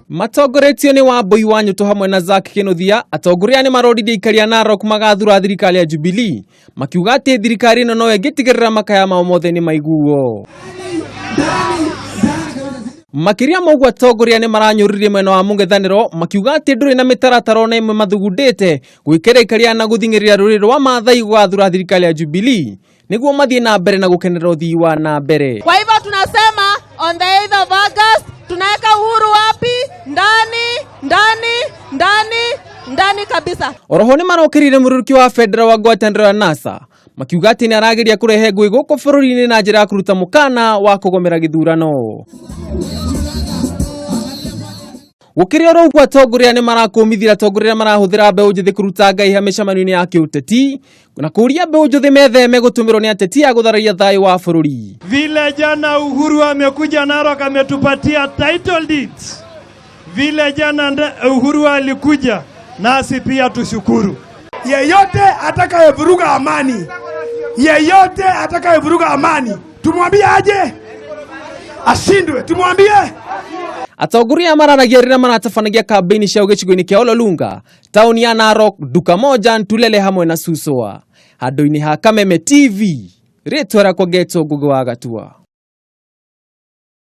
Matongoretio nĩ Wambui wa Nyũtũ hamwe na Zack Kinuthia, atongoria nĩ maroririe aikari a Narok magathura thirikari ya Jubilee, makiuga atĩ thirikari ĩno no ĩngĩtigĩrĩra makaya mao mothe nĩ maiguo. Makĩria ma ũguo atongoria nĩ maranyũrũririe mwena wa mũng'ethanĩro makiuga atĩ ndũrĩ na mĩtaratara ona ĩmwe mathugundĩte gwĩkĩra aikaria na gũthing'ĩrĩria rũrĩrĩ rwa Maathai gũgathura thirikari ya Jubilee nĩguo mathiĩ na mbere na gũkenerera ũthii wa na mbere. Kwa hivyo tunasema on the 8th of August tunaweka Uhuru wapi? Ndani, ndani, ndani, ndani kabisa. Oroho nĩ marokĩrĩire mũrũrũki wa bendera wa ngwatanĩro ya NASA makiuga atĩ nĩ arageria kũrehe ngũĩ gũkũ bũrũri-inĩ na njĩra ya kũruta mũkana wa kũgomera gĩthurano. Gũkĩrĩ oro ũguo atongoria nĩ marakũmithia atongoria arĩa marahũthĩra mbeũ njĩthĩ kũruta ngaiha mĩcemanio-inĩ ya kĩũteti na kũria mbeũ njĩthĩ metheme gũtũmĩrwo nĩ ateti a gũthararia thayũ wa bũrũri. Vile jana Uhuru amekuja Narok ametupatia title deeds. Vile jana Uhuru alikuja nasi pia tushukuru. Yeyote atakayevuruga amani, yeyote atakayevuruga amani, tumwambie aje ashindwe, tumwambie. Atongoria mararagia rĩrĩa maratabanagia kambĩini ciao gĩcigo-inĩ kĩa Ololunga, taũni ya Narok, Duka Moja, Ntulele hamwe na Suswa. Handũ-inĩ ha Kameme TV, rĩtwa rĩakwa ngetwo Ngũgĩ wa Gatua.